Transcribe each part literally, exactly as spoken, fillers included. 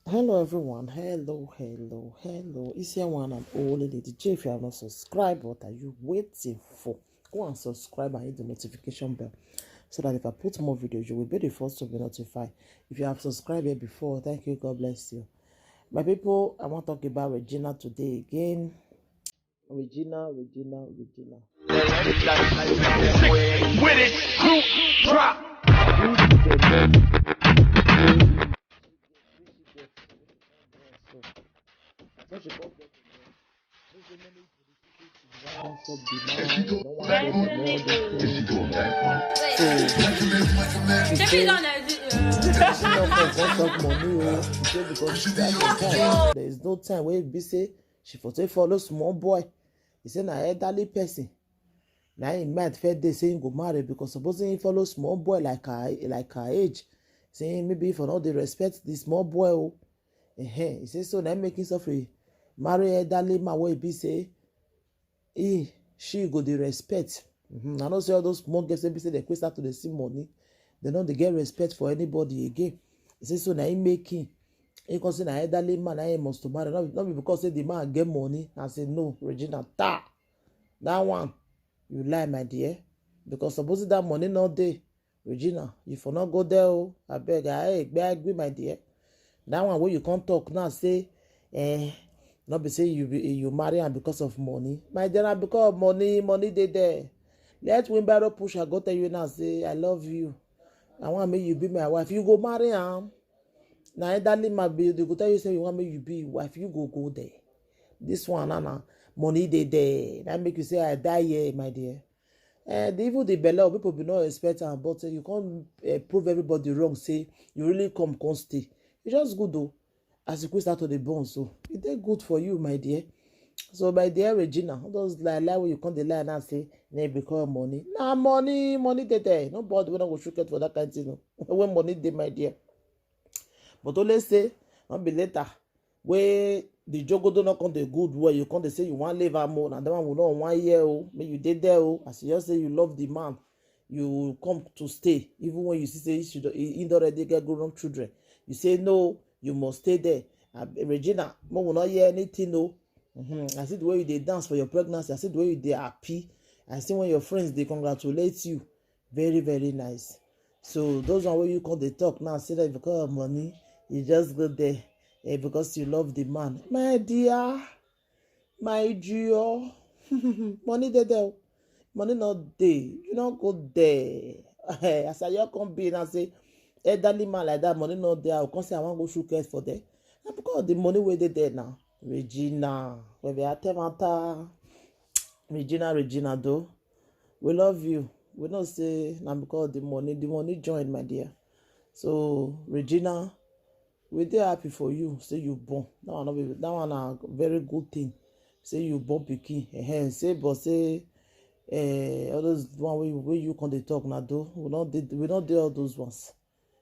Hello everyone, hello, hello, hello. It's your one and only Lady J. If you have not subscribed, what are you waiting for? Go and subscribe and hit the notification bell so that if I put more videos, you will be the first to be notified. If you have subscribed here before, thank you, God bless you. My people, I want to talk about Regina today again. Regina, Regina, Regina. With it, group drop. There is no time wey be say she for take follow small boy. He say na elderly person. Na him mind first dey say him go marry, because supposing he follow small boy like her, like her age, say maybe if I no dey respect the small boy o. Ehen, he say so na him make him suffer marry elderly man wey be say he, she go dey respect. Mhm. I know say all those small girls wey be say they quick start to dey see money, they no dey get respect for anybody again. He say so na him make him. He come say na elderly man na him must to marry. No, no be because say the man get money. I say no, Regina, ta. That one, you lie, my dear. Because supposing that money no dey, Regina, you for not go there o. Abeg, I agree, my dear. That one wey you come talk now say, eh, no be say you be, you marry am because of money. My dear, na because of money, money dey there. Let wheelbarrow pusher go tell you now say, "I love you. I want make you be my wife." You go marry am. Na elderly man be, they go tell you say you want make you be him wife. You go go there. This one, na, na money dey there. That make you say, "I die here, my dear." Eh, the, even the belle, people be not expect am, but, eh, you can't, eh, prove everybody wrong. Say you really come, come stay. You just good though. As you quick start to dey born, so e dey good for you, my dear. So, my dear Regina, all those lie, lie wey you come dey lie now say na because of money. Na money, money dey there. Nobody wey no go shook head for that kind thing o. When money dey, my dear. But only say, no be later wey the jogodo no come dey good well, you come dey say you wan leave am o, na that one we no wan hear o, make you dey there o. As you just say you love the man, you come to stay, even when you see say he should, he, he don already get grown up children. You say no, you must stay there. Ah, Regina, make we no hear anything o. Mhm. I see the way you dey dance for your pregnancy. I see the way you dey happy. I see when your friends dey congratulate you. Very, very nice. So those one wey you come dey talk now, say that because of money, you just go there, eh, because you love the man. My dear, my dear, money dey there o. Money no dey. You no go there. As I just come be now say, elderly man like that, money no dey. I go come say I wan go shook head for there. Na because of the money wey dey there now. Regina, we be atemata. Regina, Regina, though. We love you. We know say na because of the money, the money join, my dear. So, Regina, we dey happy for you. Say you born. That one no be, that one na very good thing. Say you born pikin. Ehen, say, but say, eh, all those one wey, wey you come dey talk now, though. We no dey, we no dey all those ones.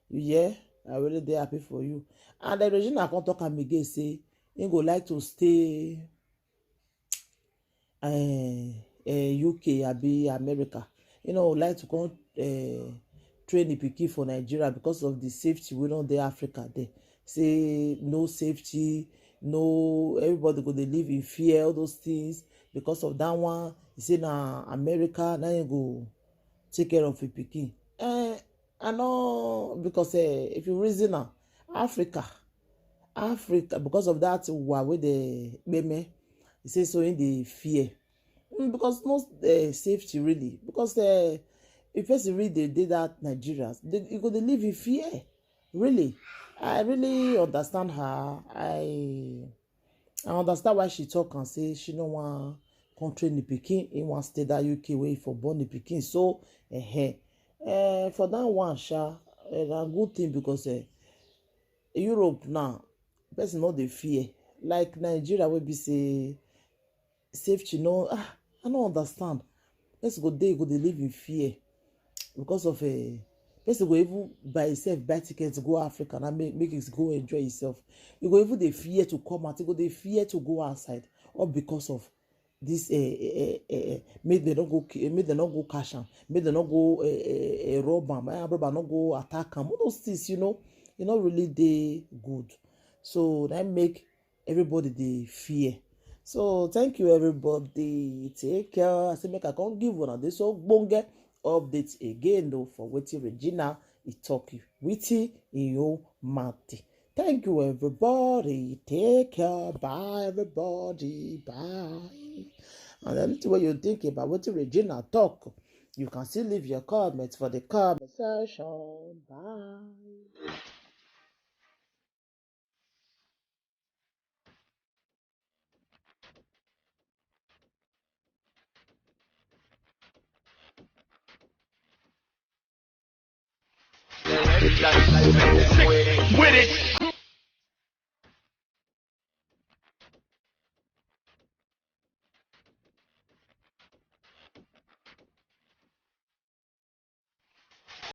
You hear? I really dey happy for you. And then Regina come talk am again, say he go like to stay, eh, eh, U K abi America. You know, like to come, eh, train the pikin for Nigeria because of the safety wey no dey Africa there. Say no safety, no, everybody go dey live in fear, all those things. Because of that one, he say na America, na him go take care of him pikin. Eh, I know, because, eh, if you reason am, Africa, Africa, because of that war wey dey kpeme, he say so him dey fear. Mm, because no, eh, safety really. Because, eh, if person really dey, dey that Nigeria, they, you go dey live in fear. Really, I really understand her. I, I understand why she talk and say she no wan come train the pikin. He wan stay that U K wey for born the pikin. So, eh, eh, eh, for that one, sha, eh, na good thing because, eh, Europe now, person no dey fear. Like Nigeria wey be say safety no, ah, I no understand. Person go dey, go dey live in fear because of, eh, person go even buy himself, buy tickets, go Africa, and make, make it go enjoy himself. You go even dey fear to come out. You go dey fear to go outside, all because of this, eh, eh, eh, eh, eh, make dem no go ki-, make dem no go catch am, make dem no go, eh, eh, eh, rob am, eh, robber no go attack am. All those things, you know, e no really dey good. So that make everybody dey fear. So thank you, everybody. Take care. I say make I come give una this ogbonge update again though for wetin Regina e talk you. Wetin e o mati. Thank you, everybody. Take care. Bye, everybody. Bye. And anything wey you think about wetin Regina talk, you can still leave your comment for the comment section. Bye. With it.